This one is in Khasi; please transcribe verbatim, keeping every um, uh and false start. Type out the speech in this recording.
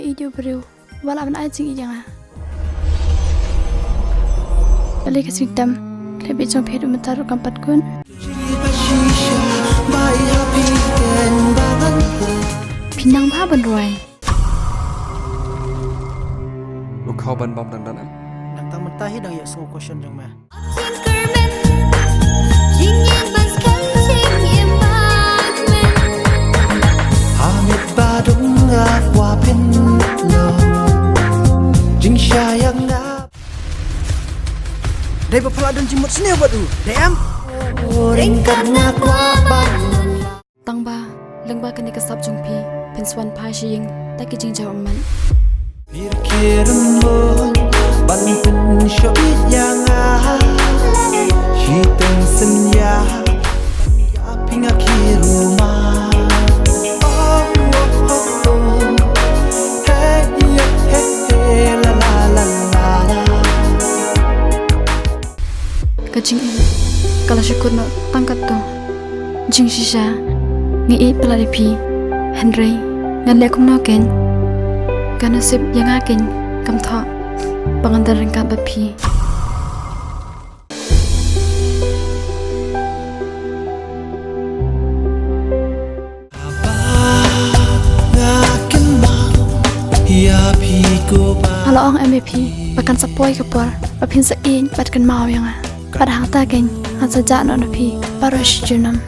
Ïeit u briew, wat la ban ai jingïeit ïa nga. Balei ka jingtem, ka leh beit jong phi haduh mynta ruh kam pat kut. Phi nang bha ban rwai. U khaw ban bam dang dang em? Nangta mynta hi dang ïohsngew question jong me. Jingkyrmen, jingïeng ban skhem jingim bad me. Ha miet ba dum nga kwah pynlong jingshai ïa nga. Dei ba phi la don jingmut sniew bad u, dei em? Ryngkat nga kwah ban. Tang ba lyngba kane ka sap jong phi, phin sa wan phai sha ïing da ki jingjaw ummat. Phi kyrmen ban pynshoi ïa nga, shiteng sien ïa, ïa phi nga kyrmen. Oh, oh, oh, oh. Hey, yeah, hey, hey, la, la, la, la, la. Ka jingim ka la shu kut noh tang katto. Jingshisha nga ïeit palat ïa phi, hynrei ngan leh kumno keiñ? Ka nusip ïa nga keiñ kam thoh ba ngan don ryngkat bad phi. Nga la ong em ïa phi ba kan sa poi ka por ba phin sa ïeit bad kynmaw ïa nga. Bad hangta keiñ ngan sa jah noh na phi baroh shi junom.